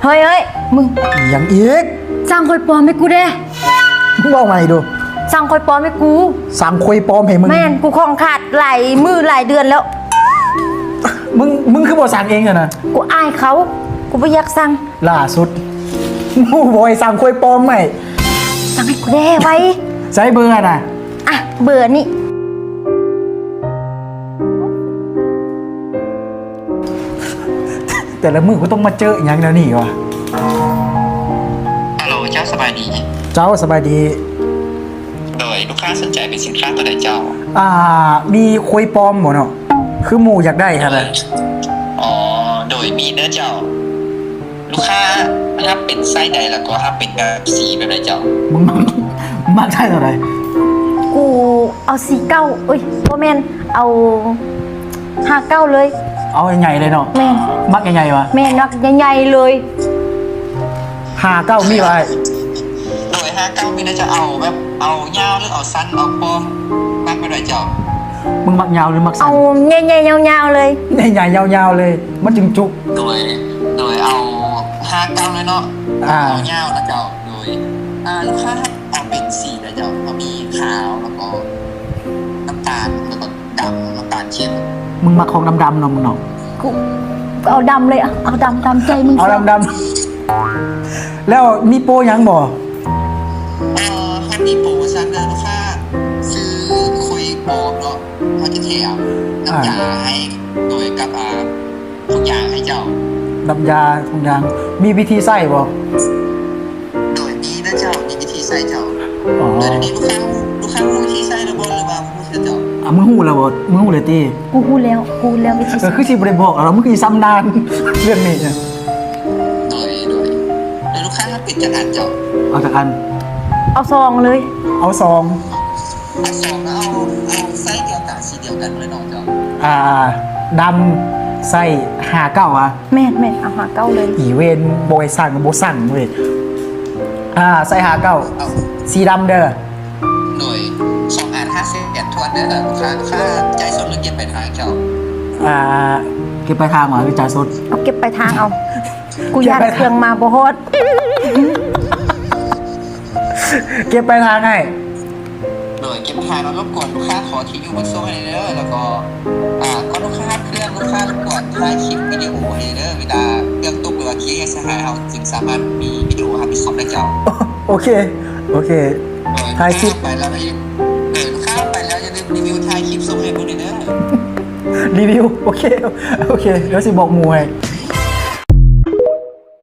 ເຮີ້ຍໆ ມຶງ ອີ່ຫຍັງອີກ? ສັ່ງຂ້ອຍປອມໃຫ້ກູແດ່. ມຶງເວົ້າໃໝ່ດູ. ສັ່ງຂ້ອຍປອມໃຫ້ກູ. ສັ່ງຂ້ອຍປອມໃຫ້ມຶງ? ແມ່ນ, ກູຂອງຂາດຫຼາຍມື້ຫຼາຍເດືອນແລ້ວ. ມຶງ ມຶງຄືບໍ່ສັ່ງເອງຫັ້ນນະ? ກູອາຍເຂົາ, ກູບໍ່ຢາກສັ່ງ. ລ່າສຸດ ໝູ່ບອຍສັ່ງຂ້ອຍປອມໃຫ້. ສັ່ງໃຫ້ກູແດ່ ໄວ. ໃສເບີຫັ້ນນະ? ອ່ະ ເບີນີ້. ແຕ່ລະມື້ກູຕ້ອງມາເຈີຫຍັງແນວນີ້ວະ? ຮັລໂຫຼ ເຈົ້າ ສະບາຍດີ. ເຈົ້າ ສະບາຍດີ. ໂດຍ ລູກຄ້າສົນໃຈເປັນສິນຄ້າຕົວໃດເຈົ້າ? ອ່າ ມີຄວາຍປອມບໍ່ເນາະ? ຄືໝູ່ຢາກໄດ້ຫັ້ນນະ. ອໍ ໂດຍ ມີເດີເຈົ້າ. ລູກຄ້າຮັບເປັນໄຊໃດ ແລ້ວກໍຮັບເປັນແບບສີແບບໃດເຈົ້າ? ມຶງມັກ ມັກໄຊເທົ່າໃດ? ກູເອົາສີ່ເກົ້າ ເອີຍ ບໍ່ແມ່ນ ເອົາຫ້າເກົ້າເລີຍ. ເອົາໃຫຍ່ໆເລີຍເນາະ? ແມ່ນ. ມັກໃຫຍ່ໆວະ? ແມ່ນ ມັກໃຫຍ່ໆເລີຍ. ຫ້າເກົ້າມີບໍ່ອ້າຍ? ໂດຍ ຫ້າເກົ້າມີນະ ຈະເອົາແບບ ເອົາຍາວ ຫຼື ເອົາສັ້ນ ເອົາປ້ອມ ມັກແບບໃດເຈົ້າ? ມຶງມັກຍາວ ຫຼື ມັກສັ້ນ? ເອົາໃຫຍ່ໆຍາວໆເລີຍ. ໃຫຍ່ໆຍາວໆເລີຍ ມັນຈຶ່ງຈຸກ. ໂດຍ ໂດຍ ເອົາຫ້າເກົ້າເລີຍເນາະ. ອ່າ ເອົາຍາວນະເຈົ້າ. ໂດຍ ອ່າ ລູກຄ້າເອົາເປັນສີໃດເຈົ້າ? ເຮົາມີຂາວ ແລ້ວກໍນ້ຳຕານ ແລ້ວກໍ ດຳ ນ້ຳຕານເຂັ້ມ. ມຶງມັກຂອງດຳໆເນາະ ມຶງເນາະ. ກູ ກູເອົາດຳເລີຍ ເອົາດຳຕາມໃຈມຶງ. ເອົາດຳໆ. ແລ້ວມີໂປຫຍັງບໍ່? ເອີ ເຮົາມີໂປຊັ້ນເດີລູກຄ້າ ຊື້ຄວາຍປອມເນາະ ເຮົາຈະແຖມນ້ຳຢາໃຫ້ ໂດຍກັບ ອ່າ ທຸກຢ່າງໃຫ້ເຈົ້າ. ນ້ຳຢາທຸກຢ່າງ ມີວິທີໃຊ້ບໍ່? ໂດຍ ມີນະເຈົ້າ ມີວິທີໃຊ້ເຈົ້າ. ອໍ ແລ້ວດຽວນີ້ລູກຄ້າ ລູກຄ້າຮູ້ວິທີໃຊ້ແລ້ວບໍ່ ຫຼືວ່າບໍ່ຮູ້ເທື່ອເຈົ້າ? ອ່າ ມຶງຮູ້ແລ້ວບໍ່? ມຶງຮູ້ແລ້ວຕິ? ກູຮູ້ແລ້ວ ກູຮູ້ແລ້ວວິທີໃຊ້. ເອີ ຄືຊິບໍ່ໄດ້ບອກລະ ມຶງຄືຊຳນານເລື່ອງນີ້. ໂດຍ ໂດຍ ແລ້ວລູກຄ້າຮັບເປັນຈັກອັນເຈົ້າ? ເອົາຈັກອັນ? ເອົາສອງເລີຍ. ເອົາສອງ. ເອົາສອງ ເອົາ ເອົາໄຊດຽວກັນ ສີດຽວກັນເລີຍເນາະເຈົ້າ. ອ່າ ດຳ ໄຊຫ້າເກົ້າຫວາ? ແມ່ນໆ ເອົາຫ້າເກົ້າເລີຍ. ອີເວັນ ບໍ່ໃຫ້ສັ່ງ ບໍ່ສັ່ງເວີຍ. ອ່າ ໄຊຫ້າເກົ້າ ເອົາ ສີດຳເດີ. ໂດຍ ສອງອັນຫ້າແສນຖ້ວນເດີ. ລູກຄ້າ ລູກຄ້າຈ່າຍສົດ ຫຼື ເກັບປາຍທາງເຈົ້າ? ອ່າ ເກັບປາຍທາງຫວາ ຫຼື ຈ່າຍສົດ? ເອົາເກັບປາຍທາງເອົາ. ກູຢ້ານເຄື່ອງມາບໍ່ຮອດ. ເກັບປາຍທາງໃຫ້. ໂດຍ ເກັບປາຍທາງ ແລ້ວລົບກວນລູກຄ້າຂໍທີ່ຢູ່ມາສົ່ງໃຫ້ເດີ. ແລ້ວກໍ ອ່າ ກ່ອນລູກຄ້າຮັບເຄື່ອງ ລູກຄ້າລົບກວນຖ່າຍຄລິບວິດີໂອໃຫ້ເດີ. ເວລາເຄື່ອງຕົກ ຫຼືວ່າເຄສເສຍຫາຍ ເຮົາຈຶ່ງສາມາດມີວິດີໂອຮັບຜິດຊອບໄດ້ເຈົ້າ. ໂອເຄ ໂອເຄ. ໂດຍ ຖ່າຍຄລິບ ລູກຄ້າໄປແລ້ວ ໂດຍ ລູກຄ້າໄປແລ້ວ ຢ່າລືມຣີວິວ ຖ່າຍຄລິບສົ່ງໃຫ້ເບິ່ງແດ່ເດີ. ຣີວິວ ໂອເຄ ໂອເຄ ດຽວຊິບອກໝູ່ໃຫ້.